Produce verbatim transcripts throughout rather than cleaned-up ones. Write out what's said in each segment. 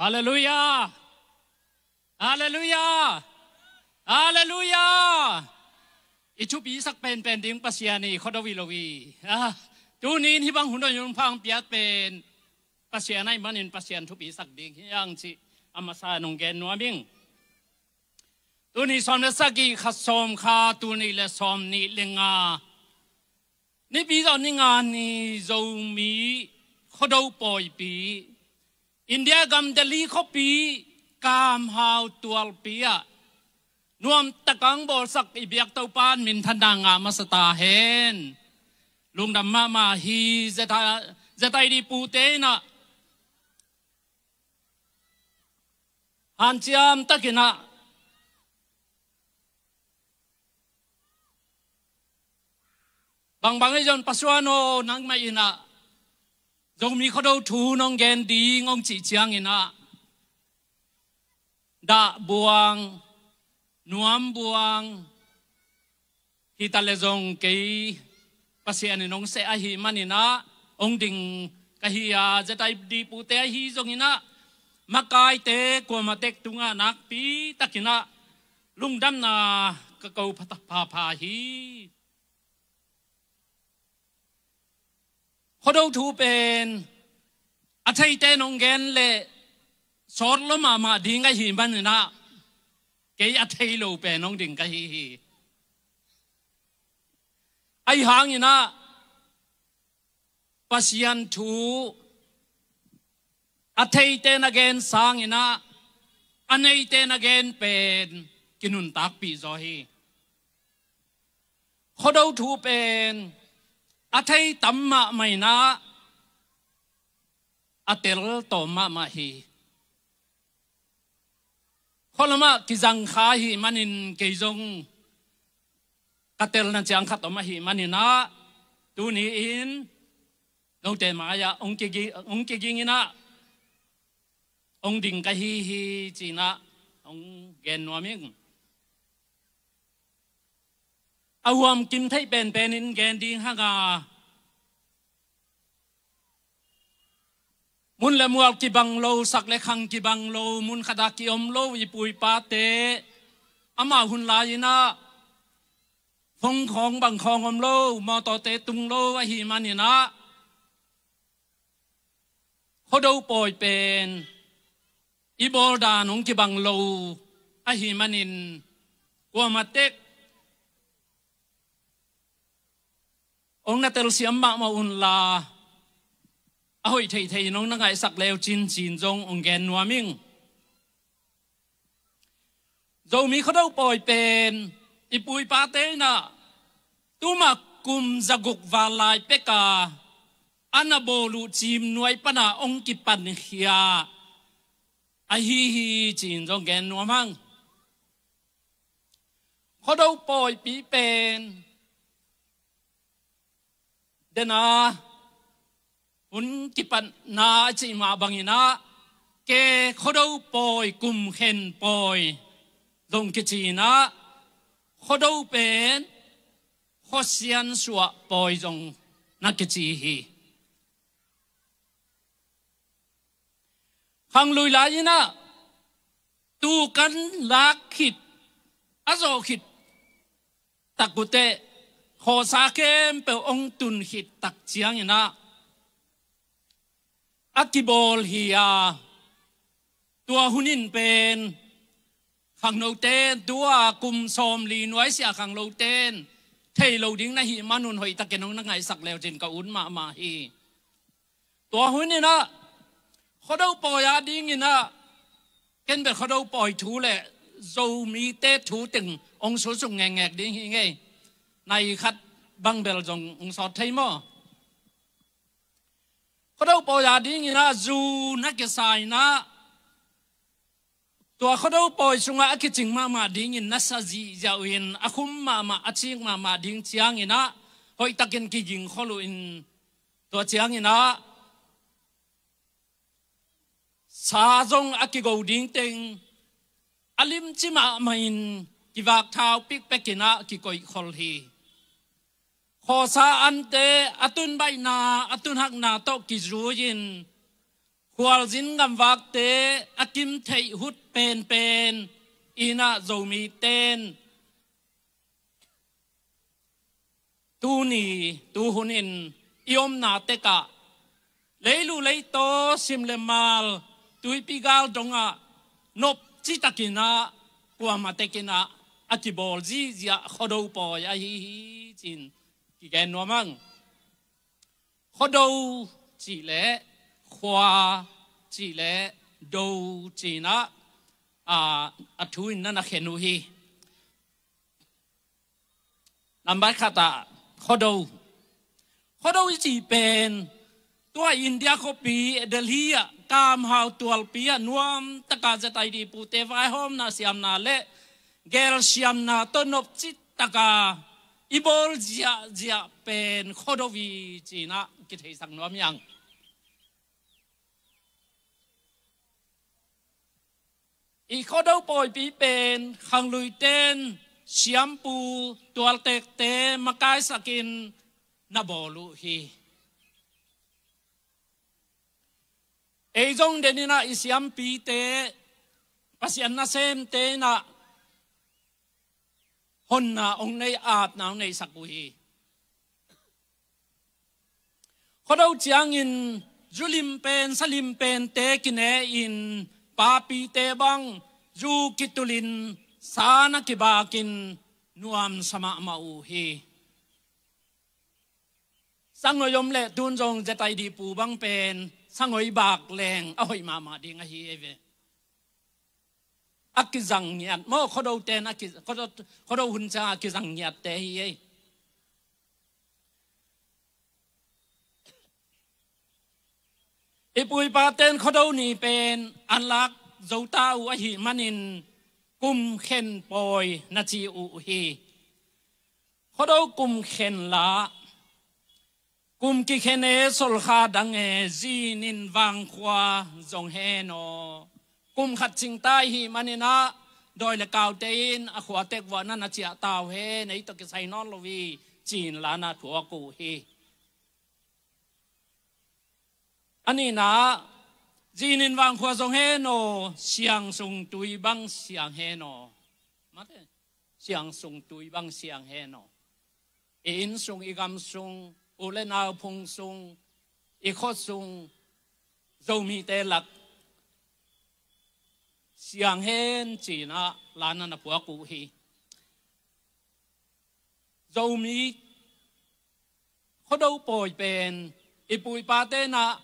Halleluiah. Halleluiah. Halleluiah. I thupisak penpen ding Pasian hi, khuado hi lo hi. Ah, tuni in hih bang hun a hun pha hong piak pen Pasian ahih manin Pasian thupisak ding hi hang cih a masa nong gen nuam ing. Tuni sawm le sagih, kha sawm kha, tuni le sawm nih le nga, Nipi zawh ni nga ni Zomi Khuado pawipi, India gam Delhi khuapi Kamhau tualpi ah nuamtak a hong bawlsak i biak Topa in minthanna ngah masa ta hen. Lungdam mahmah hi. Zetai, zetai di pute in ah hanciam takin ah bangbang ei zong Pasian aw, nangmah in ah Zomi Khuado thu nong gen ding hong cih ciangin ah dah buang, nuam buang hi ta le zong kei Pasian in hong seh ahih manin ah hong ding ka hi a, zetai di pute ahi zongin ah makaite kuamah tek tungah nakpi takin ah lungdamna ka ko pha, pha, pha hi. Khuado thu pen a theite nong gen leh sawt lua mahmah ding ahih manin ah kei a thei lo pen hong ding ka hi hi. Ahi hangin ah Pasian thu a theite na gen sangin ah a neite na gen pen kinuntakpih zaw hi. Khuado thu pen a thei tam mahmah in ah a tel tawm mahmah hi. Khualamah kizang kha ahih manin kei zong ka telna ciang khat om ahih manin ah tuni in note mai-ah hong kigi-, hong kiging in ah hong ding ka hi hi ci-in ah hong gen nuam ing. A huam kim theih penpen in gen ding hang a, mun le mual kibang lo, sak le khang kibang lo, mun khat ah ki-om lo i pu i pate, amau hun lai-in ah phone khawng bang khawng om lo, mawtawte tung lo ahih manin ah Khuado pawi pen i bawl dan hong kibang lo ahih manin kuamah tek hong na telsiam mahmah un la, a hoih theihtheih in hong na ngaihsak leu cin ci-in zong hong gen nuam ing. Zomi Khuado pawi pen i pu i pate in ah tuma kum zaguk val lai pek a a na bawl uh Ciimnuai pan ah hong kipankhia ahi hi ci-in zong gen nuam hang. Khuado pawipi pen dena hun kipatna a cih mah bangin ah ke Khuado pawi, kum khen pawi zong kici in ah Khuado pen khuasian suah pawi zong na kici hi. Khanglui lai-in ah tu kan lak khit, a zawh khit tak uh teh khawsa khempeuh hong tun khit tak ciangin ah a kibawl hi a, tua hun in pen khangnote, tua kum sawmli nuaisiah khangnote in thei lo ding na hih manun hoihtakin hong na ngaihsak leu cin ka ut mahmah hi. Tua hun in ah Khuado pawi a dingin ah ken bel Khuado pawi thu le Zomite thu teng hong susuk ngekngek ding hi ing ei. Nai khat bang bel zong hong sawt thei maw? Khuado pawi a dingin ah zu na kisa in ah tua Khuado pawi sungah a kicing mahmah dingin na sa zihziah uh in, a khum mahmah, a cik mahmah ding ciangin ah hoihtakin kiging khol uh in, tua ciangin ah sa zong a kigo ding teng a limci mahmah in kivak thau pikpek in ah kikoih khol hi. Khawsa ante a tun baihna, a tun hakna tawh kizui in Khualzin gamvakte a kim theih hut penpen in ah Zomite'n tuni, tu hunin i omna tekah leilu leitaw, sim le mal, tuipi gal dongah nopci takin ah kuamah tekin ah a kibawl zihziah Khuado pawi ahi hi, ci-in kigen nuam ing. Khuado cih leh khua, cih leh do ci-in ah, a, a thu in na na khen uh hi. Nambat khat ah Khuado. Khuado i cih pen tua India khuapi Delhi ah kamhau tualpi ah nuamtaka ZID pute vaihawmna siamna le gelsiamna tawh nopci taka i bawl ziahziah pen Khuado hi ci-in ah kitheisak nuam hi ing. I Khuado pawipi pen khangluite'n siampu tualtekte makaisakin na bawl uh hi. Ei zong denin ah i siampite, Pasian nasemte in ah honna hong nei, apna hong neisak uh hi. Khuado ciangin zu limpen, sa limpente kine-in papite bang zu kitulin sa na kibakin nuamsa mahmah uh hi. Sangoi om leh tun zong ZID pu bang pen sangoi bak leng a hoih mahmah ding ahi ei ve. A kizang ngiat maw, Khuado ten a ki, Khuado, Khuado hun ciang a kizang ngiatte hi ei. I pu i pate'n Khuado ni pen an lak zo ta uh ahih manin kum khen pawi na ci uh hi. Khuado kum khen la, kum kikhen e, solkha dang e, zinin vangkhua zong hen aw. Kum khat cingta ahih manin ah dawi le kaute in a khua tek vuah na na ciah ta uh hen, ei tawh kisai nawn lo hi, ci-in la na thuak uh hi. A nihna, zinin vangkhua zong hen aw, siang sung tui bang siang hen aw. Mate, siang sung tui bang siang hen aw. I inn sung, i gam sung, u le nau phung sung, i khua sung, Zomite lak siang hen ci-in ah la na na puak uh hi. Zomi Khuado pawi pen i pu i pate'n ah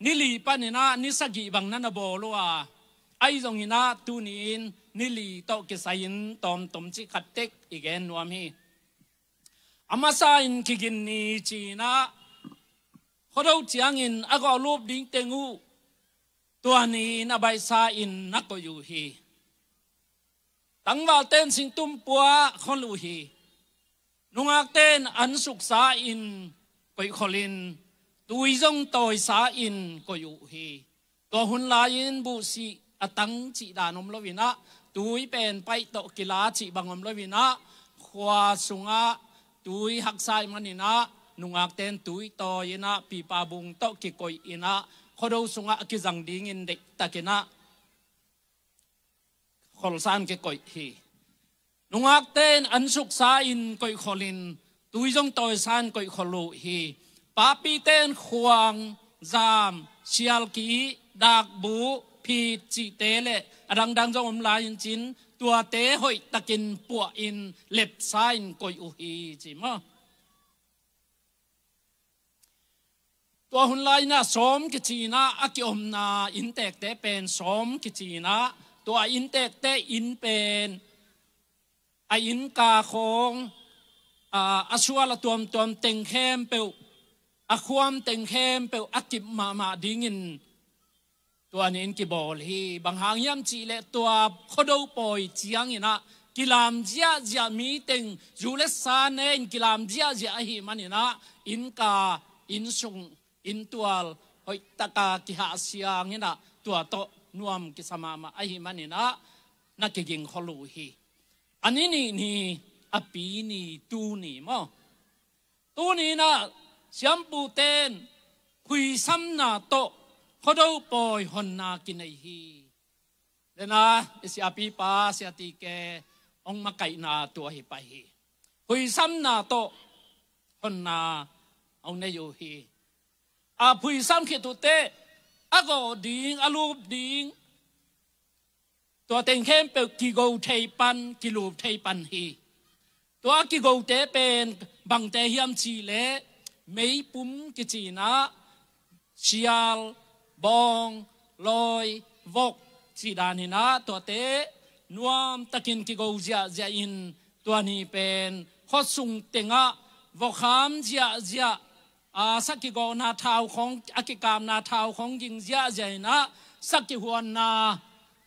ni li panin ah ni sagih bang na na bawl uh a, ahi zongin ah tuni-in ni li tawh kisai-in tawmtawm cih khat tek i gen nuam hi. A masa in Kigin ni ci-in ah Khuado ciangin a gawh lup ding teng uh tua ni-in a baihsa-in na koih uh hi. Tangvalte'n singtum puah khol uh hi. Nungakte'n an suksa-in koih kholin tui zong tawisa-in koih uh hi. Tua hun lai-in buhsih a tang cih dan om loin ah, tui pen paih tawh kila cih bang om loin ah, khua sungah tui haksa ahih manin ah nungakte'n tui tawi-in ah pipa bung tawh kikoih in ah Khuado sungah a kizang dingin deihtakin ah kholsa-in kikoih hi. Nungakte'n an suksa-in koih kholin tui zong tawisa-in koih khol uh hi. Papite'n khuang, zam, sialki, dakbuh, phit cihte le a dangdang zong om lai-in cin, tuate hoihtakin puahin lepsa-in koih uh hi ci maw. Tua hun lai-in ah sawm kici-in ah a kiomna inntekte pen sawm kici-in ah, tua inntekte inn pen a innka khawng, a, a sual a tuamtuam teng khempeuh, a khuam teng khempeuh a kip mahmah dingin tua ni-in kibawl hi. Bang hang hiam cih leh tua Khuado pawi ciangin ah kilam ziahziah, mi teng zu le sa ne-in kilam ziahziah ahih manin ah innka, innsung, inntual hoihtaka kihah siangin ah tua tawh nuam kisa mahmah ahih manin ah na kiging khol uh hi. A ni nih ni, a pi ni, tu ni maw. Tuni-in ah siampute'n khuisamna tawh Khuado pawi honna kinei hi. Dena i siapipa siatike hong makaihna tua hi pah hi. Phuisamna tawh honna hong nei uh hi. A phuisam khit uh teh a gawh ding, a lup ding, tua teng khempeuh kigo thei pan, kilup thei pan hi. Tua kigote pen bangte hiam cih leh meipum kici-in ah, sial, bawng, lawi, vok cih danin ah tuate nuamtakin kigo ziahziah in, tua ni pen khuasung tengah vok ham ziahziah, a, sa kigawhna thau khawng, a kikapna thau khawng ging ziahziah in ah, sa kihuanna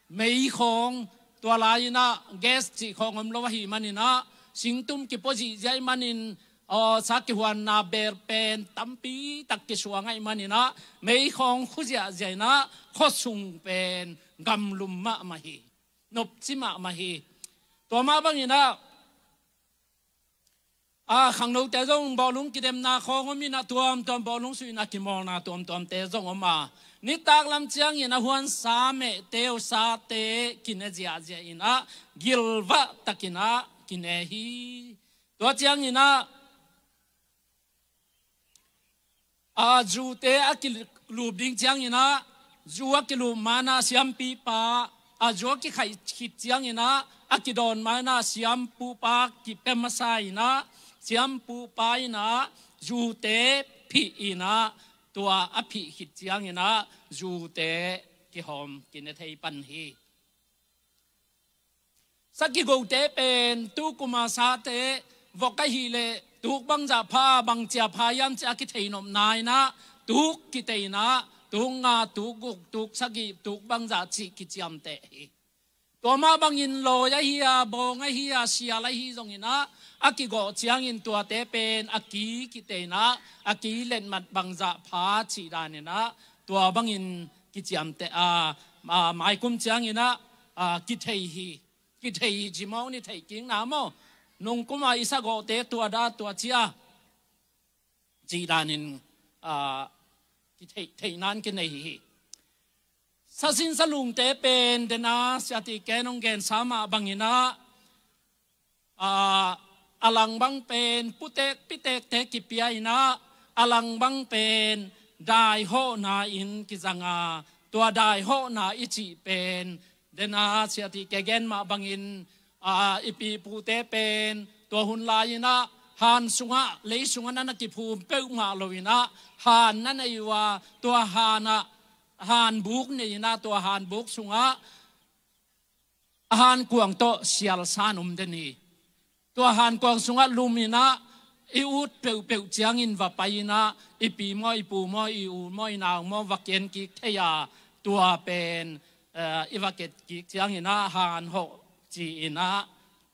mei khawng, tua lai-in ah gas cih khawng om lo ahih manin ah, singtum kipua zihziah ahih manin, aw, sa kihuanna bel pen tampi tak kisuang ahih manin ah, mei khawng khu ziahziah in ah, khuasung pen gamlum mahmah hi, nopci mahmah hi. Tua mah bangin ah, a, khangnote zong bawlung kidemna khawng om in ah, tuamtuam bawlung suihna kimawlna tuamtuamte zong om a, nitak lam ciangin a huansa mehte uh sate kine ziahziah in ah, gilvah takin ah kine hi. Tua ciangin ah, a, zute a kilup ding ciangin ah, zu a kilup ma-in ah siampipa, a, zu a kikhaih khit ciangin ah, a kidawn ma-in ah siampupa kipia masa in ah, siampupa in ah zute phih in ah, tua a phih khit ciangin ah zute kihawm kine thei pan hi. Sa kigote pen tu kum a sate vok ahih leh tuk bangzah pha, bangci a pha hiam cih a kithei nopna in ah, tuk kitei in ah, tuk nga, tuk guk, tuk sagih, tuk bangzah cih kiciamteh hi. Tua mah bangin lawi ahi a, bawng ahi a, sial ahi zongin ah, a kigawh ciangin tuate pen a ki kitei in ah, a ki letmat bangzah pha cih danin ah, tua bangin kiciamteh a, a, maikum ciangin ah, a, kithei hi. Kithei hi ci mawk ni, theih kikna maw. Nungkum a i sagawhte tua dah tua ci a, cih danin, a, kithei, theihna in kinei hi. Sasin salungte pen dena siatike nong gensa mah bangin ah, a, a lang bang pen putek pitekte kipia in ah, a lang bang pen daihawhna in kizang a, tua daihawhna i cih pen dena siatike gen mah bangin, a, i pi i pute pen tua hun lai-in ah han sungah, lei sungah na na kiphum peuhmah lo-in ah, han na na ih uh a, tua han ah, hanbuk nei in ah, tua hanbuk sungah a hankuang tawh sial san om den hi. Tua hankuang sungah lum in ah, i ut peuhpeuh ciangin va pai in ah, i pi maw, i pu maw, i u maw, i nau maw, va ken kik thei a, tua pen, eh, i va ken kik ciangin ah han hawh ci-in ah,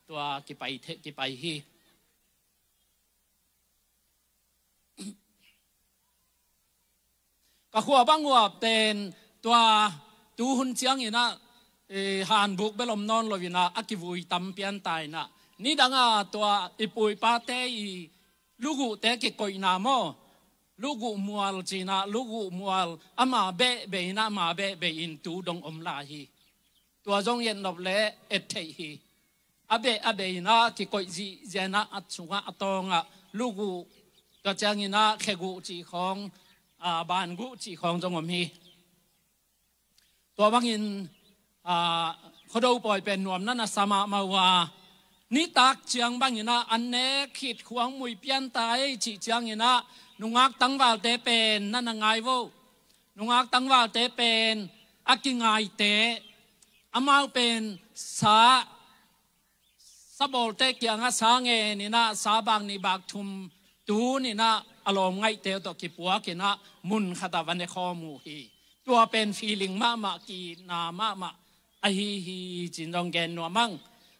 tua kipai thei, kipai hi. Ka khua bang uh a pen tua tuhun ciangin ah, eh, hanbuk bel om nawn lo-in ah, a kivui tam pian ta in ah, nidang a tua i pu i pate i luguhte kikoihna maw, luguh mual ci-in ah, luguh mual ama behbeh in ah, ama behbeh in tu dong om lai hi. Tua zong i et nop leh et theih hi. A beh a beh in ah kikoih zihziah in ah, a sungah a tawngah luguh, tua ciangin ah kheguh cih khawng, a, banguh cih khawng zong om hi. Tua bangin, a, Khuado pawi pen nuam na na sa mahmah uh a, nitak ciang bangin ah an nek khit khuang mui pian ta ei cih ciangin ah, nungak tangvalte pen na na ngai vo. Nungak tangvalte pen a kingaite, amau pen sa, sabawlte kiangah sa ngen in ah, sa bak nih bak thum tun in ah, a lawmngaihte uh tawh kipuak in ah, mun khatah va ne khawm uh hi. Tua pen feeling mahmah, ki-itna mahmah ahi hi, ci-in zong gen nuam ing.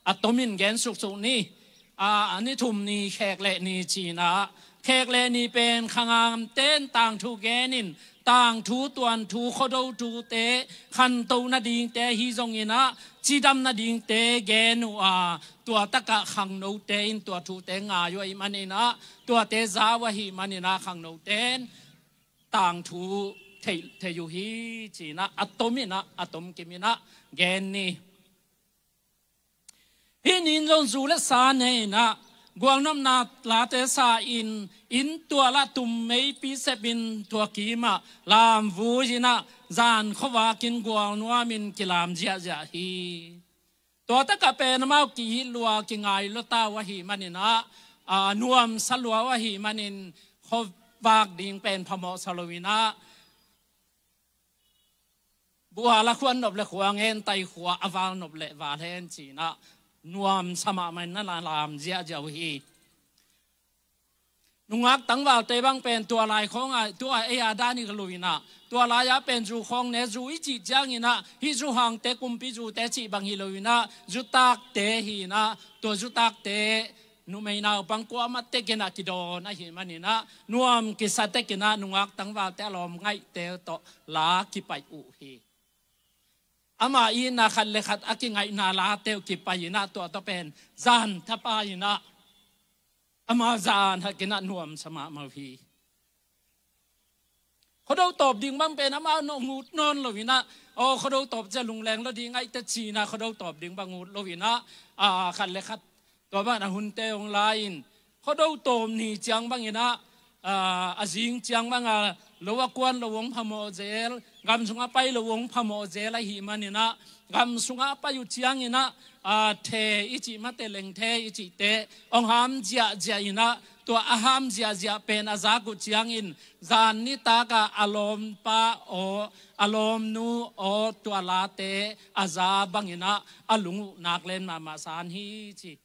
A tomin gen suksuk ni. A, a ni thum ni, khekleh ni ci-in ah, khekleh ni pen khangamte in tangthu gen in, tangthu, tuanthu, Khuado thute, khanto nadingte ahi zongin ah, cidam nadingte gen uh a, tua takah khangnote in tua thute ngai uh ahih manin ah, tuate za uh ahih manin ah, khangnote in tangthu thei, thei uh hi, ci-in ah a tom in ah, a tom kim in ah gen ni. Hih ni-in zong zu le sa nei in ah gualnopna late sa-in, inn tual ah tummeipi sepin tua kim ah lamvui in ah zan khuavak in gualnuam in kilam ziahziah hi. Tua takah pen amau kihih lua, kingai lua ta uh ahih manin ah, a, nuamsa lua uh ahih manin khuavak ding pen phamawh sa lo in ah, buh hal a khuan nop le khua ngen, tai khua a val nop le val hen ci-in ah nuamsa mahmah in ah lam ziahziah uh hi. Nungak tangvalte bang pen tua lai khawng ah, tua ei a dan hi lo in ah, tua lai-ah pen zu khawng ne, zu i cih ciangin ah hih zu hangte, kumpi zute cih bang hi lo in ah, zu takte hi in ah, tua zu takte numei naupang kuamah tek in ah kidawn ahih manin ah nuam kisa tek in ah nungak tangvalte a lawm ngaihte tawh la kipaih uh hi. Amah in ah khat le khat a kingaihna late uh kipaih in ah tua tawh pen zan thapai in ah amau zan hak in ah nuamsa mahmah uh hi. Khuado tawp ding bang pen amau nong ut nawn lo in ah, aw, khuado tawp ciang lungleng lo ding ahi teh ci-in ah khuado tawp ding bang ut lo in ah, a, khat le khat tua bang a hunte hong la-in, khuado tawp ni ciang bang in ah, a, a zing ciang bang a lo a kuan lo hong phamawh zel, gam sungah pai lo hong phamawh zel ahih manin ah, gam sungah pai uh ciangin ah, a, the i cih mah teh, lengthe i cihte hong ham ziahziah in ah, tua a ham ziahziah pen a zak uh ciangin zan nitak ah a lawmpa aw, a lawmnu aw, tua late a za bang in ah a lung uh nak len mahmah san hi ci.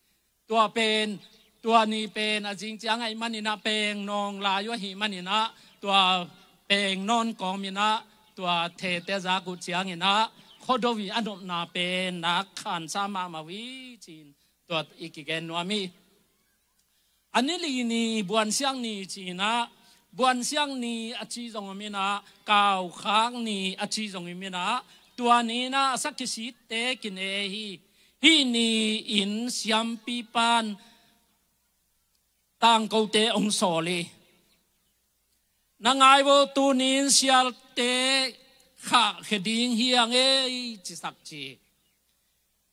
Tua pen, tua ni pen a zing ciang ahih manin ah peng nawng lai uh ahih manin ah, tua peng nawn kawmin ah tua thete a zak uh ciangin ah khuado i a nopna pen nak khansa mahmah uh hi ci-in tua i kigen nuam hi. A ni li ni buansiang ni ci-in ah, buansiang ni a ci zong om in ah, kaukhak ni a ci zong om in ah, tua ni-in ah a sak kisitte kine hi. Hih ni-in siampipa in tangkote hong sawl hi. Na ngai vo, tuni-in sialte khahkhia ding hi hang ei, ci sak ci hi.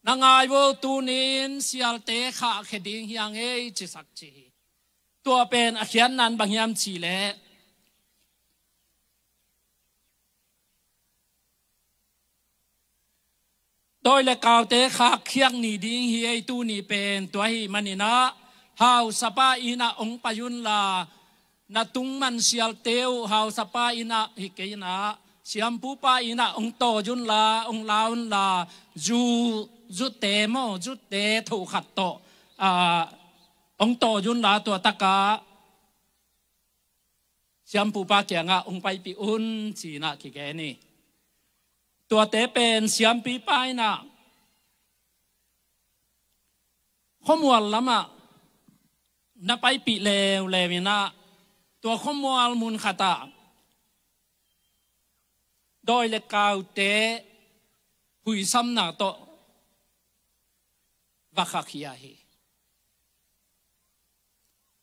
Na ngai vo, tuni-in sialte khahkhia ding hi hang ei, ci sak ci hi. Tua pen a khiatna in bang hiam cih leh, dawi le kaute khahkhiak ni ding hi ei, tuni pen. Tua ahih manin ah hausapa inn ah hong pai unla, na tungman sialte uh hausapa inn ah hi kei in ah, siampupa inn ah hong tawh unla, hong la unla, zu, zute maw, zute thokhat tawh, a, hong tawh unla, tua takah siampupa kiangah hong paipih un, ci-in ah kigen hi. Tuate pen siampipa in ah khuamual lamah na paipih leuleu in ah, tua khuamual mun khatah dawi le kaute huisamna tawh va khahkhia hi.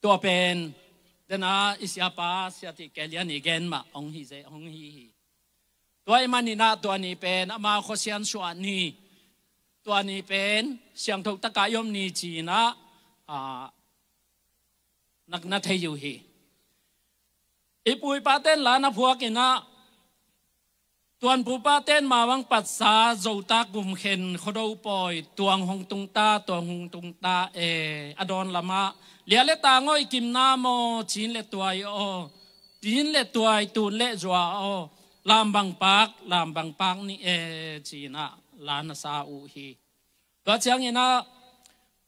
Tua pen, dena i siapa, Sia Ti Kelian i gen mah hong hi ze, hong hi hi. Tua ahih manin ah tua ni pen amau khuasian suah ni, tua ni pen siangtho takah i om ni ci-in ah, a, nak na thei uh hi. I pu i pate'n la na phuak in ah, tuanpupa te'n mawang patsa, Zotak gumkhen, khuado pawi, tuang hong tung ta, tuang hong tung ta, e, a dawn lamah lia le tang aw, i kimna maw, cin le tuai aw, tin le tuai, tun le zua aw, lam bang pak, lam bang pak ni e, ci-in ah la na sa uh hi. Tua ciangin ah,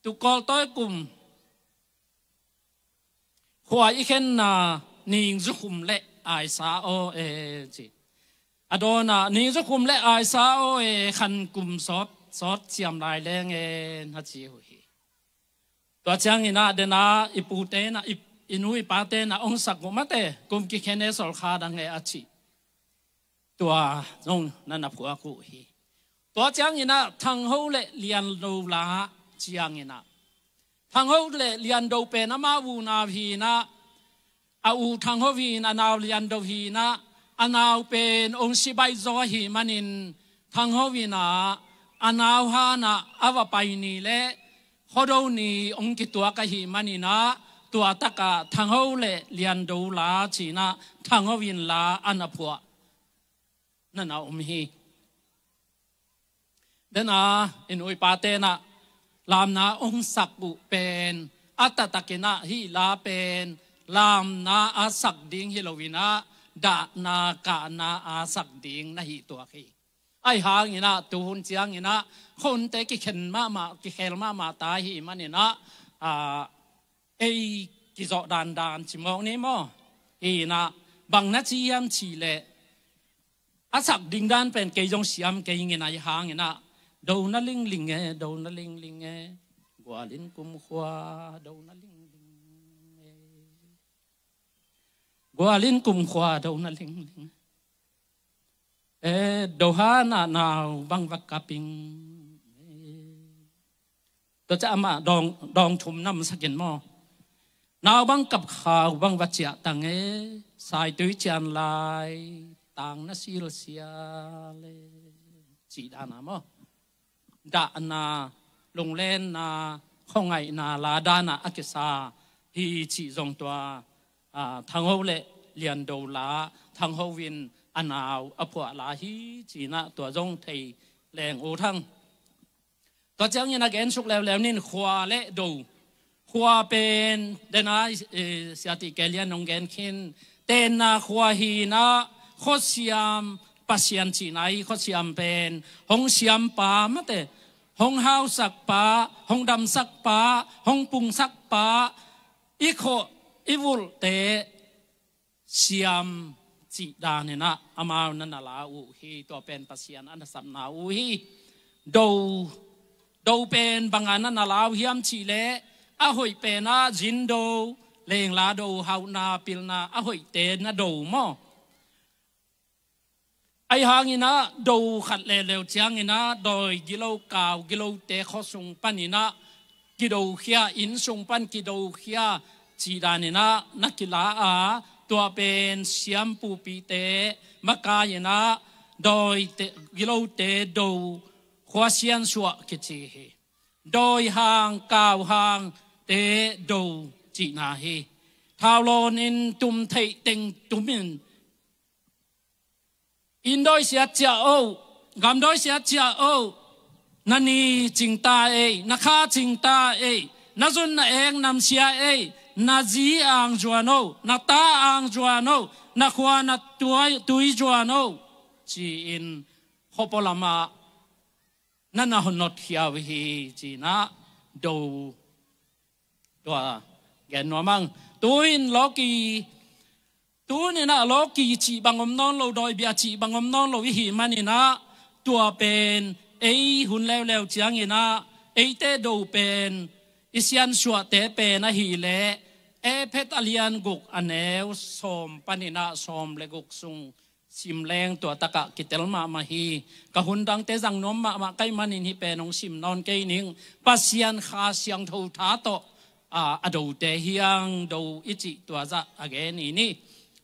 tu Kawltawi kum khua i khenna, ningzukhum le aisa aw e, ci. A dawnah, ningzukhum le aisa aw e, khan kum sawt, sawt siam lai leng e, na ci uh hi. Tua ciangin ah, dena i pute'n ah, i, i nu i pate'n ah hong sak uh mate, kum kikhen e, sawlkha dang e, a ci. Tua zong na na phuak uh hi. Tua ciangin ah Thangho le Liando la ciangin ah, Thangho le Liando pen ama unau hi in ah, a u Thangho hi in, a nau Liando hi in ah, a nau pen ong sibaih zaw ahih manin thangho in ah a nau hanah a va pai ni le Khuado ni ong kituak ahih manin ah tua takah thangho le liando la ci-in ah thangho in la a na phuah na na om hi. Dena in uipa tenah lamna ong sak uh pen a taktakin ah hih la pen lamna a sak ding hi loin ah dahna kahna a sak ding na hih tuak hi. Ahi hangin ah tuhun ciangin ah khonte kikhen mahmah kikhel mahmah ta hi manin ah, ah, ei kizawh dandan cimawk ni maw? Hi in ah bang na ci hiam cih leh a sak ding dan pen kei zong siam kei ing in ah, ahi hangin ah do na lingling e, do na lingling e, gualin kumkhua do na lingling e, gualin kumkhua do na lingling e, do hanah nau bang va kap ing e. Tua ciang amah dawng, dawng thum na om sak in maw? Nau bang kap khau bang va ciah tang e, saitui cian lai tang na silsial e, cih dan a maw? Dahna, lunglenna, khuangaihna la dan a a kisa hi cih zong tua, ah, thangho le liando la thangho in a nau a phuah la hi ci-in ah tua zong thei leng uh hang. Tua ciangin a gensuk leuleu nin khua le do. Khua pen dena, eh, siatih kelian hong gen khin. Tenna khua hi in ah khuasiam Pasian cihna hi. Khuasiam pen hong siampa mate, hong hausakpa, hong damsakpa, hong pungsakpa, i khua i vulhte siam cih dan in ah amau na na la uh hi. Tua pen Pasian a na sapna uh hi. Do, do pen bang a na na la uh hiam cih leh a hoih pen ah zin do, lengla do, hauhna pilna a hoihte na do maw? Ahi hangin ah do khat leuleu ciangin ah dawi gilo kau gilote khuasung panin ah kidokhia, inn sung pan kidokhia cih danin ah na kila a, tua pen siampupite makai in ah dawite, gilote do, khua siansuah kici hi. Dawi hang kau hangte do cihna hi. Thaulawnin tum theih teng tumin, inn dawi siat ciah o, gam dawi siat ciah o, na ni cingta ei, na kha cingta ei, na zun na ek namsia ei, na zi ang zuan o, na ta ang zuan o, na khua na tui zuan o, ci-in khuapua lamah na na hon notkhia uh hi ci-in ah do tua gen nuam ang. Tu-in lawki, tu-in ah lawki cih bang om nawn lo, dawibia cih bang om nawn lo i hih manin ah tua pen ei hun leuleu ciangin ah eite do pen i siansuahte pen ahih leh Efesa a lian guk a neu sawm panin ah sawm le guk sung sim leng tua takah kitel mahmah hi. Ka hun dangte zang nuam mahmah ka hih manin hih pen hong sim nawn kei ning. Pasian Kha Siangtho tha tawh, a, a dote hi hang, do i cih tua zah a gen i hi.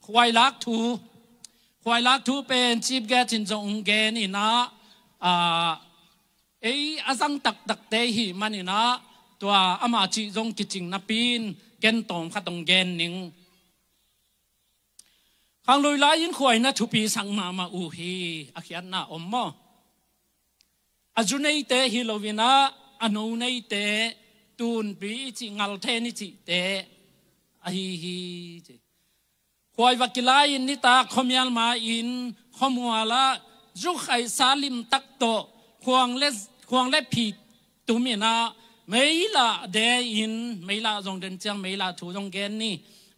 Khuailak thu, khuailak thu pen Chief Guest in zong hong gen in ah, a, ei a zang taktakte i hih manin ah tua ama cih zong kicing napi-in ken tawm khat hong gen ning. Khanglui lai-in khuai na thupi sak mahmah uh hi. A khiatna om maw? A zu neite hi loin ah a no neite, tunpi i cih, ngalthen i cihte ahi hi ci. Khuai va kilai-in nitak khuamial ma-in khuamual ah zu khaihsa limtak tawh khuang le, khuang le phit tum in ah meilah de in, meilah zong den ciang meilah thu zong gen ni.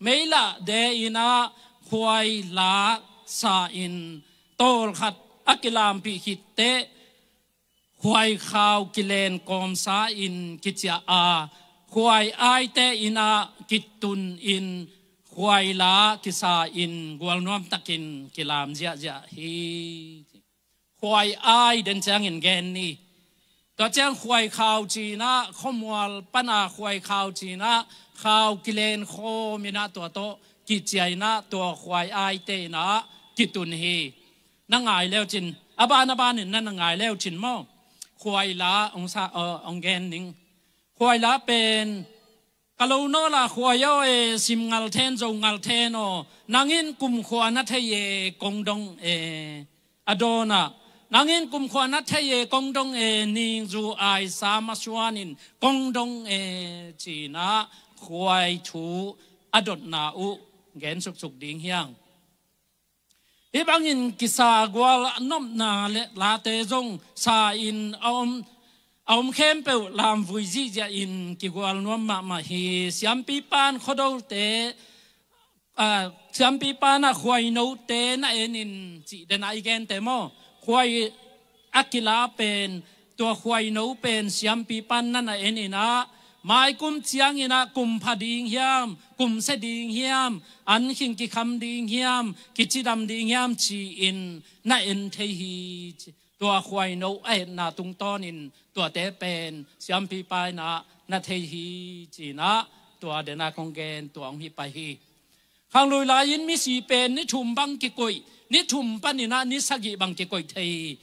Meilah de in ah khuai la sa in tawlkhat a kilampih khit teh khuai khau kilen kawmsa in kiciah a, khuai aite in ah kitun in khuai la kisa in gualnuam takin kilam ziahziah hi. Khuai ai den ciangin gen ni. Tua ciang khuai khau ci-in ah khuamual pana khuai khau ci-in ah khau kilen khawm in ah tua tawh kiciah in ah tua khuai aite in ah kitun hi. Na ngai leucin, a ban a banin na na ngai leucin maw? Khuaila ong sa, ong gen ning. Khuaila pen ka lo nawla khuai aw e, sim ngal then zo ngal then aw, nangin kumkhua na thei e kong dong e. A dawnah, nangin kumkhua na thei e kong dong e, ningzu aisa masuanin kong dong e, cinah khuai thu a dotna uh gen suksuk ding hiang. Hih bangin kisa gual nopna le late zong sa in a om, a om khempeuh lamvui zihziah in kigual nuam mahmah hi. Siampipan khuadote, a, siampipan ah khuainote na en in cih dena i gente maw? Khuai a kila pen, tua khuaino pen siampipan na na en inah, maikum cianginah kum pha ding hiam, kum se ding hiam, an khing kikham ding hiam, kicidam ding hiam ci-in na en thei hi. Tua khuaino a etna tungtawnin tuate pen siampipa inah na thei hi, cinah tua dena kong gen tua hong hi pai hi. Khanglui lai-in misi pen ni thum bang kikoih, ni thum paninah ni sagih bang kikoih thei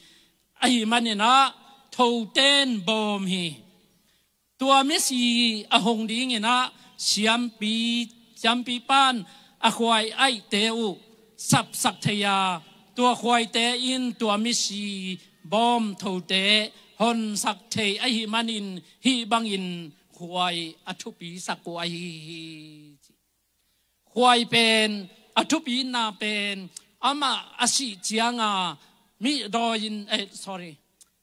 ahi maninah thoten bawm hi. Tua misi a hong dinginah siampi, siampipan a khuai aihte uh sapsak thei a, tua khuaite in tua misi bawm thote honsak thei ahi manin hih bangin khuai a thupisak uh ahi hi. Khuai pen a thupina pen amah a sih cianga mi dawi-in, eh, sorry,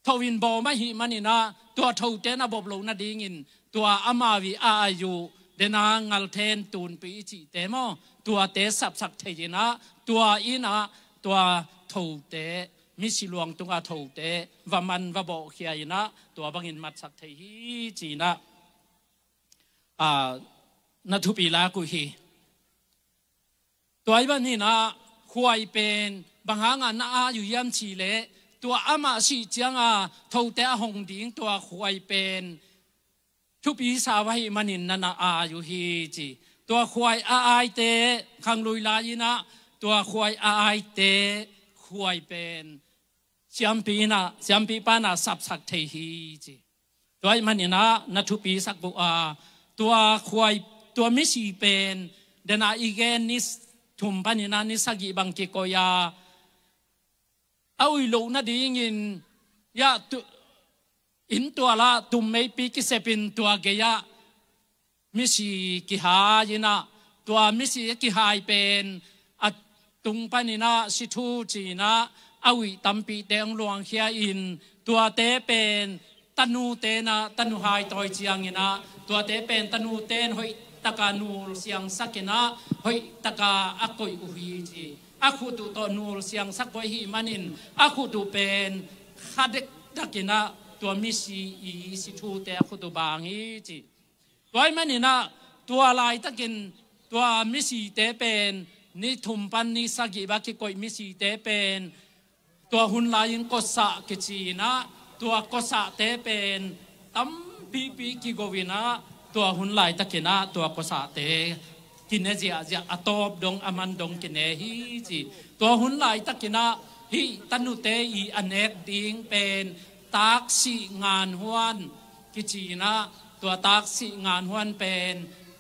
tho-in bawm ahi maninah tua thote na bop lo nadingin tua amau i a ai uh dena ngalthen tunpi i cihte maw, tuate sapsak thei inah tua inah tua thote, misi luang tunga thote va man va bawhkhia inah tua bangin matsak thei hi, cinah a, na thupi lak uh hi. Tua i ban hinah khuai pen bang hanga na ai uh hiam cih leh tua amah sih cianga thote a hong ding tua khuai pen thupi sa uh ahi manin na na ai uh hi ci. Tua khuai a aite khanglui lai-inah tua khuai a aite khuai pen siampi inah, siampipa inah sapsak thei hi ci. Tua ahih maninah na thupisak uh a, tua khuai, tua misi pen dena i gen ni thum paninah ni sagih bang kikoih a, a uih loh nadingin, ya, tu, inn tualah tummeipi kisepin tua gei-ah misi kihai inah, tua misi a kihai pen a tung paninah si thu cinah a uih tampite hong luangkhia in, tuate pen tanute inah, tanuhai tawi cianginah tuate pen tanute in hoih taka nul siangsak inah hoih taka a koih uh hi ci. A khut uh tawh nul siangsak koih ahi manin a khut uh pen kha dektak inah tua misi i si thute a khut uh bang hi ci. Tua ahih maninah tua laitakin tua misite pen ni thum pan ni sagih bang kikoih misite pen tua hun lai-in kosah kici inah tua kosahte pen tampipi kigo inah tua hun laitakinah tua kosahte kine ziahziah, a tawp dong a man dong kine hi ci. Tua hun laitakinah hih tanute i a nek ding pen taksih nganhuan kici inah tua taksih nganhuan pen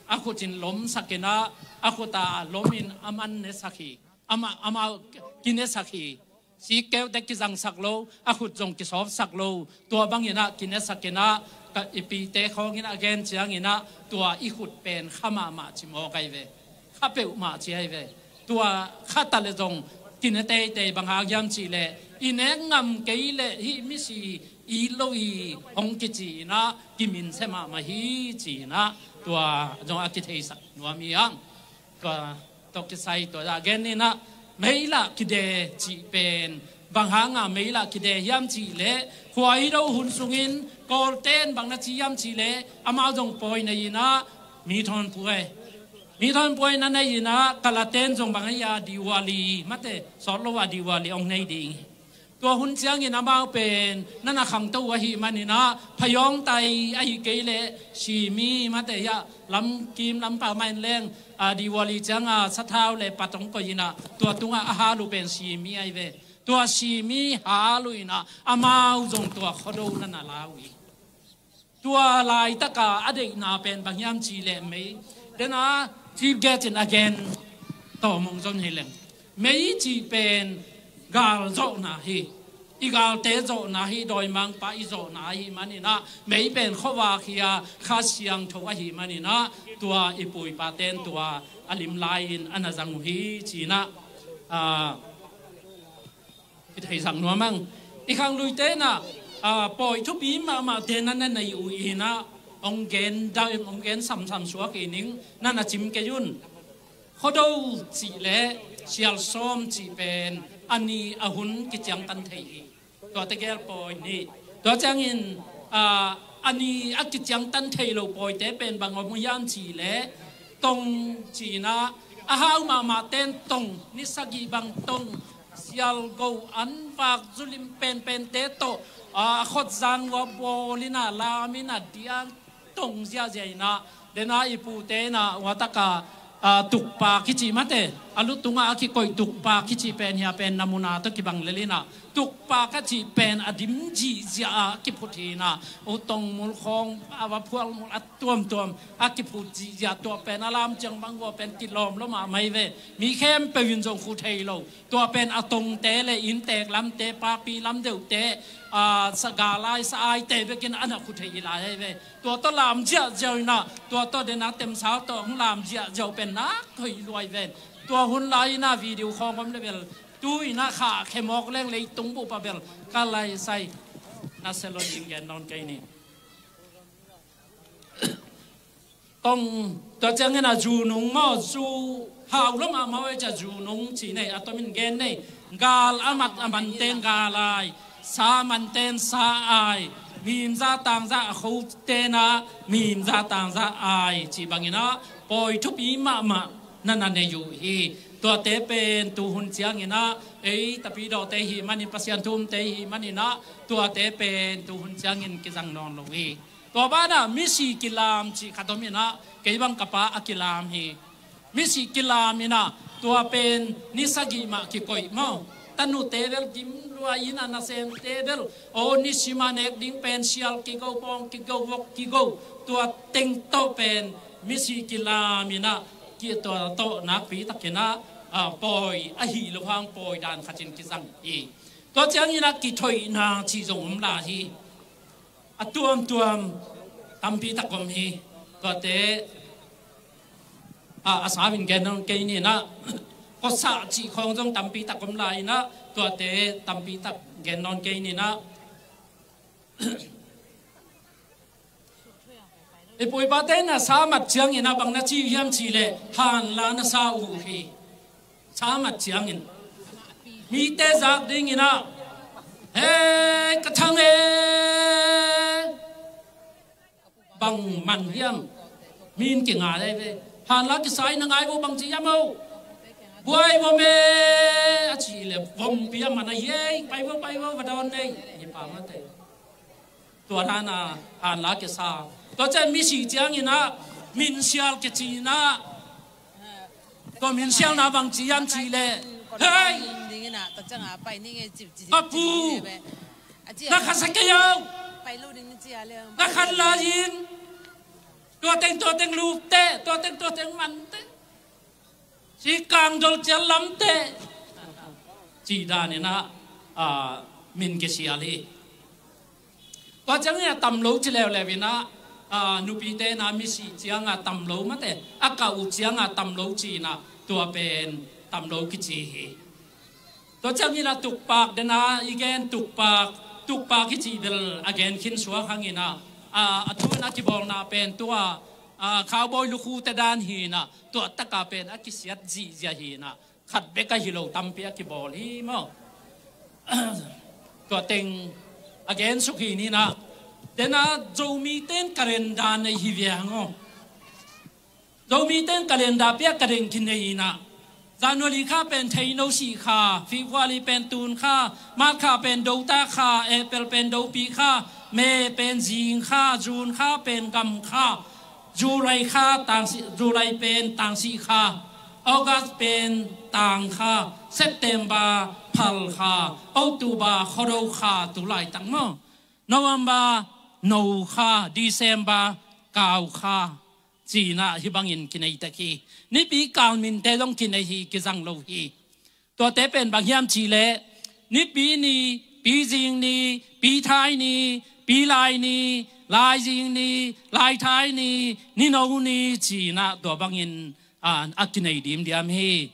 a khut in lomsak inah a khut a lomin a man nesak hi. Amah, amah kinesak hi. Sikkeute kizangsak lo, a khut zong kisawpsak lo, tua banginah kinesak inah ka i pite khawnginah a gen cianginah tua i khut pen kha mahmah ci mawk ahi ve. Kha peuhmah ci ahi ve. Tua kha ta le zong kine teitei, bang hang hiam cih leh i nek ngam kei leh hih misi it lo hi hong kici inah kiminsia mahmah hi ci inah tua zong a kitheisak nuam hi hang. Tua tawh kisai tua a gen inah meilah kide cih pen bang hanga meilah kide hiam cih leh, khua i do hun sungin Kawlten bang na ci hiam cih leh amau zong pawi nei inah mi thawnpua e, mi thawnpua na nei inah Kalaten zong bang a ia Diwali mate sawt lo a Diwali hong nei ding hi. Tua hun ciangin amau pen nana khangto uh ahih maninah phayawngtai ahih kei leh simi mate hiah lamkim lampa main leng, a, Diwali cianga sathau le patong koihinah tua tungah a hal uh pen simi ahi ve. Tua simi hal uh inah amau zong tua khuado nana la uh hi. Tua laitaka a deihna pen bang hiam cih leh mei, dena Chief Guest in a gen tawmong zon hi leng, mei cih pen gal zawhna hi. I galte zawhna hi, dawimangpa i zawhna ahih maninah mei pen khuavak hi a, Kha Siangtho ahih maninah tua i pu i paten tua a lim lai-in a na zang uh hi cinah, a, i theihsak nuam ang. I khangluite inah, a, pawi thupi mahmahte na na nei uh inah hong gen dam, hong gen samsam suak i ning, nana cim kei un. Khuado cih le sialsawm cih pen a ni a hun kiciangtan thei hi. Tuate gel pawi nih. Tua ciangin, a, a ni a kiciangtan thei lo pawite pen bang om hiam cih le tong cinah a hau mahmahten tong, ni sagih bang tong, sialgo an vak zulim penpente tawh, a, a khutzang uh a bawl inah lam inah diang tong ziahziah inah, dena i pute inah uataka, a, tukpa kici mate, a lu tungah a kikoih tukpa kici pen hia pen namuna tawh kibang lel inah tukpa ka cih pen a dim zihziah a kiphut hi inah, u tongmul khawng a va phualmul a tuamtuam a kiphut zihziah, tua pen a lam ciang bang uh a pen kilawm lua mahmah hi ve. Mi khempeuh in zong khu thei lo. Tua pen a tongte le inntek lamte, papi lam deuhte, a, sa galai sa aite bekin a na khu thei hi lai ahi ve. Tua tawh lam ziahziah inah, tua tawh dena temsau tawh hong lam ziahziah pen nak hoih luai ven. Tua hun lai inah video khawng om le bel tu inah khah khemawk leng leitung bup a bel ka laisai. Na se lo ding gen nawn kei ni. Tong, tua ciangin a zu nung maw, zu hau lo mahmah uh ei cia zu nung ci nei, a tomin gen nei. Gal a mat a manten gal ai, sa manten sa ai, mim za tang za a khoten a mim za tang za ai ci banginah pawi thupi mahmah nana nei uh hi. Tuate pen tuhun cianginah ei tapidawte hih manin, Pasian thu umte hih maninah tuate pen tuhun ciangin kizang nawn lo hi. Tua banah misi kilam cih khat om inah, kei bang ka pa a kilam hi. Misi kilam inah, tua pen ni sagih mah kikoih maw. Tanute bel gim luai inah, nasemte bel aw, nisim a nek ding pen sial kigo, pawng kigo, vok kigo. Tua teng tawh pen misi kilam inah, ki tua tawh nakpi takinah, a, pawi ahi lo hang pawi dan khatin kizang hi. Tua cianginah kithoihna cih zong om lai hi. A tuamtuam tampi tak om hi. Tuate, a, a sawm in gen nawn kei ninah, kosah cih khawng zong tampi tak om lai inah, tuate tampi tak gen nawn kei ninah. I pu i pate na sa mat cianginah bang na ci hiam cih leh hanla na sa uh hi. Sa mat ciangin mite zak dinginah, "Hei, ka thang e, bang man hiam?" Min kinga le ve. Hanla kisai na ngai vo, bang ci hiam o? "Buai vom e," a cih leh vompi a man a, "Hei, pai vo, pai vo, va dawn nei," hi pa mate. Tua dana hanla kisa. Tua ciang misi cianginah minsial kicinah, tua minsialna bang ci hiam cih leh, "Hei, ka pu, na khasia kei o, na khan lai in, tua teng tua teng lupte, tua teng tua teng mante, si kangdol cial lamte," cih daninah, a, min kisial hi. Tua ciangin a tam lo ci leuleu inah, a, nupite na misi cianga tam lo mate, a kah uh cianga tam lo ci inah, tua pen tam lo kici hi. Tua ciangin a tukpak dena i gen tukpak, tukpak kici bel a gen khin suak hanginah, a, a thu in a kibawlna pen tua, a, cowboy lukhute dan hinah, tua taka pen a kisiat zihziah hinah, khat bek ahi lo tampi a kibawl hi maw. Tua teng a gen suk hi ninah. Dena Zomite in calendar nei hi viang aw. Zomite in calendar pia ka deng kinei inah. January kha pen theino sih kha, February pen tun kha, March kha pen dota kha, April pen dopi kha, May pen zing kha, June kha pen gam kha, July kha tangsi, July pen tangsi kha, August pen tang kha, September phal kha, October khuado kha, tu laitak maw. November no kha, December kau kha, ci-in ah hih bangin kinei tek hi. Nipi kal minte zong kinei hi, kizang lo hi. Tuate pen bang hiam cih leh, Nipi ni, Pizing ni, Pithai ni, Pilai ni, Laizing ni, Laithai ni, Nino ni, ci-in ah tua bangin, a, a kinei dimdiam hi.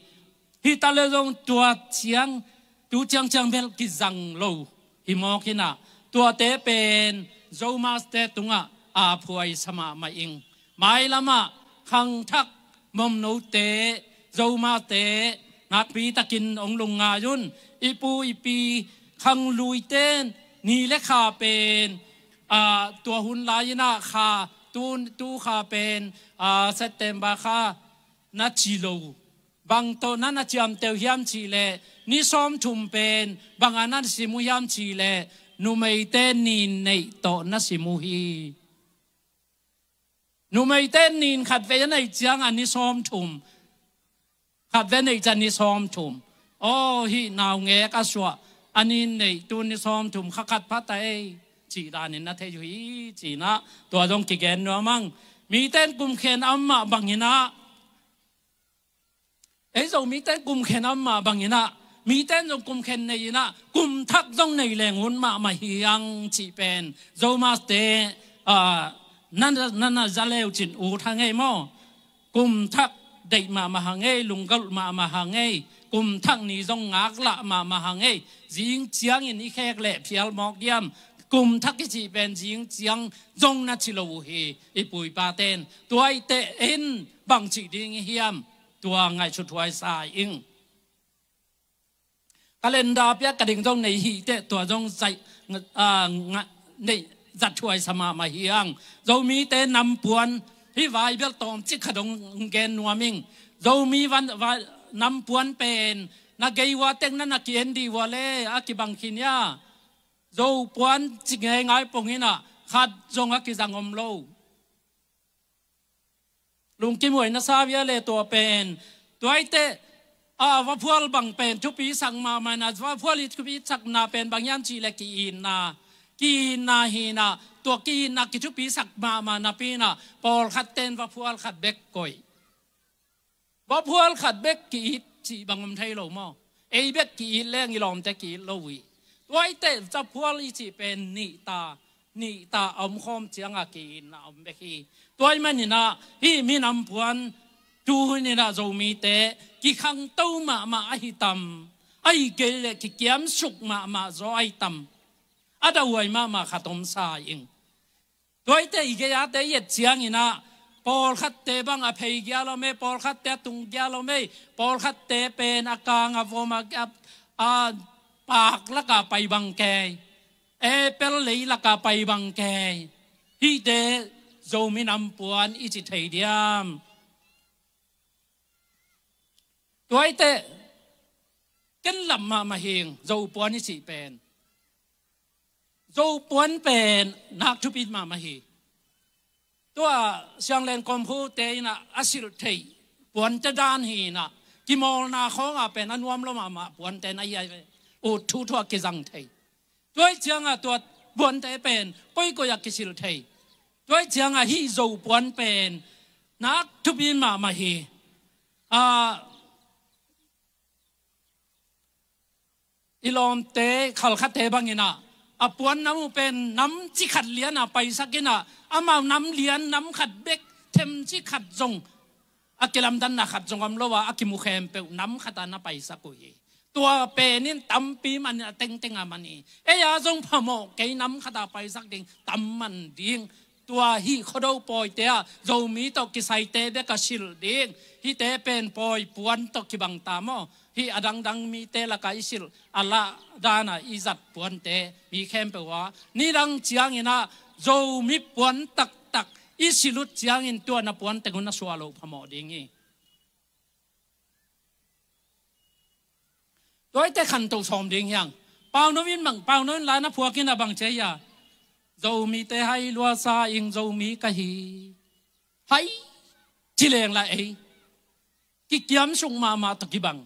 Hi ta leh zong tua ciang, tu ciangciang bel kizang lo hi mawk in ah, tuate pen Zomaste tungah a phuaisa mahmah ing. Mailamah khangthak momnote, Zomaste nakpi takin hong lungngai un. I pu i pi khangluite ni le kha pen, a, tua hun lai-in ah kha, tu, tu kha pen, a, September kha na ci lo. Bang tawh na na ciamteh uh hiam cih leh, ni sawmthum pen bang a na sim uh hiam cih leh, numeite nin neih tawh na sim uh hi. Numeite nin khatvei a neih ciangah ni sawmthum, khatvei a neih ciang ni sawmthum. Aw, hih naungek a suah a nin neih tu ni sawmthum kha khat pha ta ei, cih danin na thei uh hi, ci-in ah tua zong kigen nuam ing. Mite in kum khen a om mah bangin ah, ei Zomite in kum khen a om mah bangin ah, mite in zong kum khen nei-in ah, kum thak zong nei leng hun mahmah hi hang cih pen Zomaste, a, na, na, na za leu cin ut hang ei maw. Kum thak deih mahmah hang ei, lunggulh mahmah hang ei, kum thak ni zong ngaklah mahmah hang ei. Zing ciangin i khek leh phial mawk diam. Kum thak i cih pen zing ciang zong na ci lo uh hi, i pu i pate in. Tua ahih teh in bang cih ding i hiam, tua ngaihsut huai sa ing. Calendar piak ka ding zong nei hi teh, tua zong zai, a, nga, nei zat huai sa mahmah hi hang. Zomite nampuan, hih vai bel tawmcik khat hong gen nuam ing. Zomi van, vai, nampuan pen na gei ua teng na na ki-en dih ua leh a kibang khin hia. Zopuan ci ngeingai pong in ah, khat zong a kizang om lo. Lungkim huai na sa via leh tua pen. Tua ahih teh, a, vaphual bang pen thupi sak mahmah in ah, vaphual i thupi sakna pen bang hiam cih leh ki-itna. Ki-itna hi-in ah, tua ki-itna kithupi sak mahmah napi-in ah, pawlkhatte in vaphual khat bek koih. Vaphual khat bek ki-it cih bang om thei lo maw. Ei bek ki-it leng i lawmte ki-it lo uh hi. Tua ahih teh vaphual i cih pen nih ta, nih ta a om khawm ciangah ki-itna om bek hi. Tua ahih manin ah hih minampuan tu hun in ah Zomite kikhangto mahmah ahi tam, ahih kei leh kikiamsuk mahmah zaw ahi tam. A dauhuai mahmah khat om sa ing. Tua ahih teh i gei-ate i et ciangin ah, pawlkhatte bang a phei gial om ei, pawlkhatte a tung gial om ei, pawlkhatte pen a kang a vom a, a, a paak lakah pai bang kei, apple lei lakah pai bang kei. Hihte Zomi nampuan i ci thei diam. Tua ahih teh ken lam mahmah hi ing, Zopuan i cih pen. Zopuan pen nak thupi mahmah hi. Tua sianglen kawmkhute in ah a silh theih puante dan hi-in ah, kimawlna khawngah pen a nuam lo mahmah puante na hi a, ut thuthu a kizang thei. Tua ahih ciangah tua puante pen koikoi ah kisilh thei. Tua ahih ciangah hih Zopuan pen nak thupi mahmah hi. A, i lawmte khalkhatte bangin ah, a puan nam uh pen nam ci khat lian ah paisak in ah, amau nam lian nam khat bek, themci khat zong, a kilamdanna khat zong om lo a, a kimu khempeuh nam khat ah na paisak uh hi. Tua pen in tampi man in a tengteng a man hi. Ei a zong phamawh kei, nam khat ah paisak ding tam man ding. Tua hih Khuado pawite ah Zomi tawh kisaite bek a silh ding. Hihte pen pawi puan tawh kibang ta maw. Hih a dangdang mite lakah i silh a lah dan a i zat puante, mi khempeuh ah nidang ciangin ah Zomi puan taktak i silh uh ciangin tua na puan teng uh na suah loh phamawh ding hi. Tuaite khanto sawm ding hiang. Pauno in bang, pauno in la na phuak in a bang ci a hia? Zomite hai luasa ing Zomi ka hi. Hai ci leng la ei kikiam suk mahmah tawh kibang.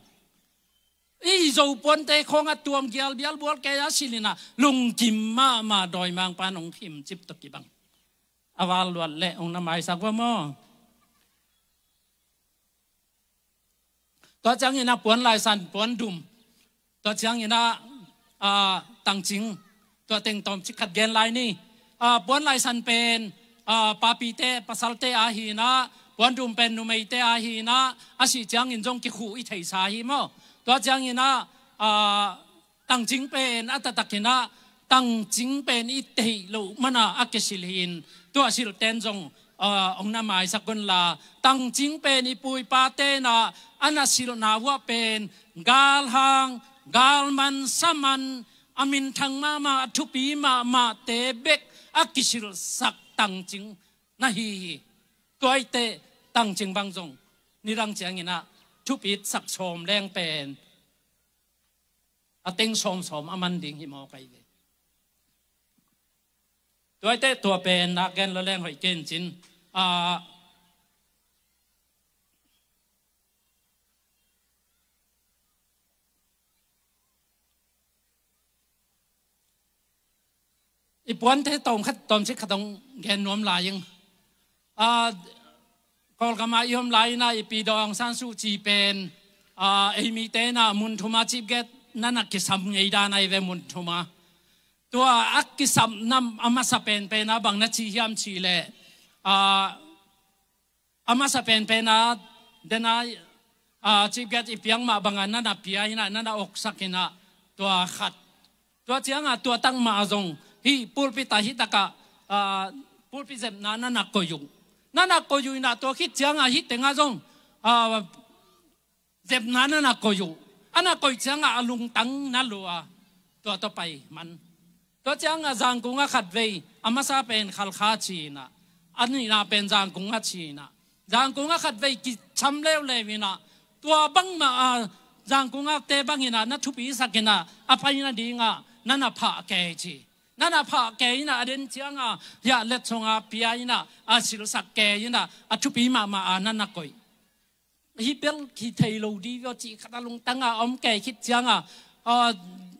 I Zo puante khawng a tuam gial bial bual kei a silh in a lungkim mahmah dawimangpa in hong khimcip tawh kibang. A val luat leh hong na maisak va maw? Tua ciangin a puan laisan, puan dum. Tua ciangin a, a, tangcing. Tua teng tawmcik khat gen lai ni. A, puan laisan pen, a, papite, pasalte a hi in a, puan dum pen numeite a hi in a, a sih ciangin zong kikhuh i theihsa hi maw? Tua ciangin a, a, tangcing pen a taktak in a, tangcing pen i theih loh man a a kisilh hi in, tua silhten zong, a, hong na maisak un la, tangcing pen i pu i pate in a, a na silhna uah pen, galhang, galman, saman, a minthang mahmah, a thupi mahmahte bek a kisilhsak tangcing na hi hi. Tuaite tangcing bang zong nidang ciangin a thupitsak sawm leng pen a teng sawmsawm a man ding hi maw kai ve. Tuaite tua pen nak gen lo leng hoih ken cin. A, i puante tawm khat, tawmcik khat hong gen nuam lai ing. A, Kawlgam ah i om lai in a i pi Daw Aung San Suu Kyi pen, a, ei mite in a mun thum a chief guest na na kisam ngei dan ahi ve mun thum a. Tua a kisamna a masa penpen a bang na ci hiam cih leh, a, a masa penpen a, den a, a, chief guest i piak mah bang a na na pia in a, na na oksak in a, tua khat. Tua ciang a, tua tak mah a zong, hih pulpit a hih tak a, a, pulpit zepna na na koih uh. Na na koih uh in a, tua khit ciang a, hih teng a zong, a, zepna na na koih uh. A na koih ciang a, a lungtang na lua. Tua tawh pai man. Tua ciang a, Zangkung ah khat vei, a masa pen Khalkha ci in a, a nihna pen Zangkung ah ci in a, Zangkung ah khat vei kisam leuleu in a, tua bangmah a, Zangkung ah te bang in a, na thupisak in a, a pai nading a, na na phah kei ci. Na na phah kei in a, a den ciang a, hiah letsong a pia in a, a silhsak kei in a, a thupi mahmah a, na na koih. Hih bel kithei lo dih vio cih khat a lungtang a om kei khit ciang a, a,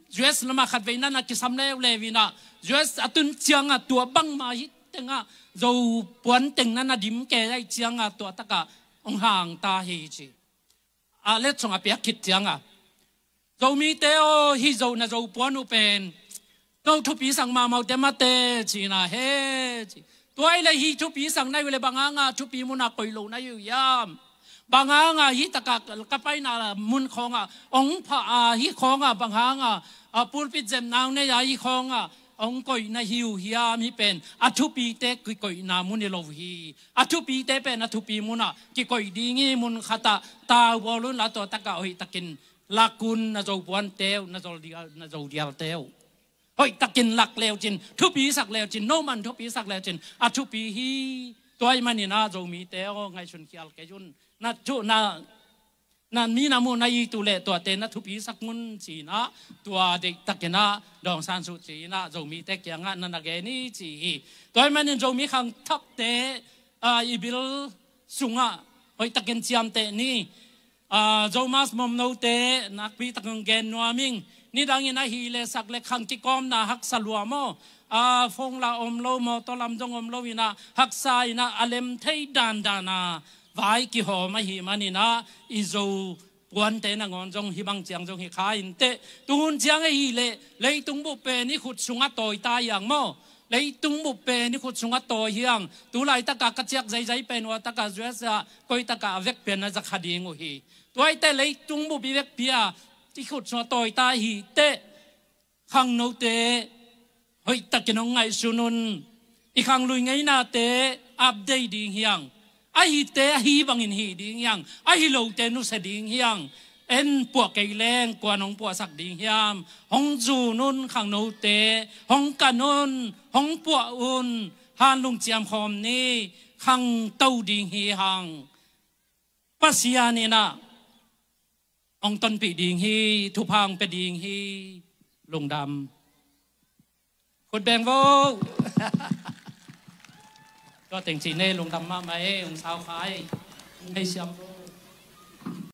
U S lam ah khat vei na na kisam leuleu in a, U S a tun ciang a tua bangmah hih teng a, Zo puan teng na na dim kei ahih ciang a tua tak a hong hang ta hi ci. A letsong a piak khit ciang a, Zomite aw, hih Zo na Zo puan uh pen no thupisak mahmah uh te mate ci in a he ci. Tua hi leh hih thupisak na hi uh leh bang hang a thupi mun a koih lo na hi uh hiam? Bang hang a hih tak a ka paina mun khawng a hong phah a, hih khawng a bang hang a, a, pulpit zepna hong nei a, hih khawng a hong koih na hi uh hiam? Hih pen a thupite kikoihna mun hi lo hi. A thupite pen a thupi mun a kikoih ding hi. Mun khat ah tau bawl un la, tua tak a hoih takin lak un na Zo puante uh, na Zo dial, na Zo dialte uh. Hoih takin lak leu cin, thupisak leu cin, no man thupisak leu cin, a thupi hi. Tua ahih manin a Zomite aw, ngaihsun khial kei un. Na thu, na, na mi na muh na it uh leh tuate na thupisak un ci in a, tua deih takin a, Daw Aung San Suu Kyi in a, Zomite kiang ah na na gen hi ci hi. Tua ahih manin Zomi khangthakte, a, i bil sung ah hoih takin ciamteh ni. A, Zomus Mawmnote nakpi takin gen nuam ing. Nidang in a hih leh sak leh khang kikawmna haksa lua maw? A, phone la om lo, mawtaw lam zong om lo in a, haksa in a, a lem thei dandan a vai kihawm ahih manin a, i Zo puante nangawn zong hih bang ciang zong hi kha in teh. Tu hun ciang ahih leh leitung bup pen i khut sung a tawi ta hiang maw? Leitung bup pen i khut sung a tawi hiang. Tu laitak a ka ciak zaizai pen ua tak a U S ah koi tak a a vekpi a na za kha ding uh hi. Tua hi teh leitung bup i vekpi a i khut sung a tawi ta hi teh. Khangnote hoih takin hong ngaihsun un. I khanglui ngeinate update ding hiang. A hihte a hih bangin hih ding hiang. A hi lote nusia ding hiang. En puah kei leng kua'n hong puahsak ding hiam? Hong zun un khangnote, hong kan un, hong puah un. Hanlung ciamkhawm ni, khangto ding hi hang. Pasian in a Hong tonpih ding hi, thupha hong pia ding hi. Lungdam. Khut beng vo. Tua teng cih nei, lungdam mahmah ei, hong sau khai. Hong hei siam vo.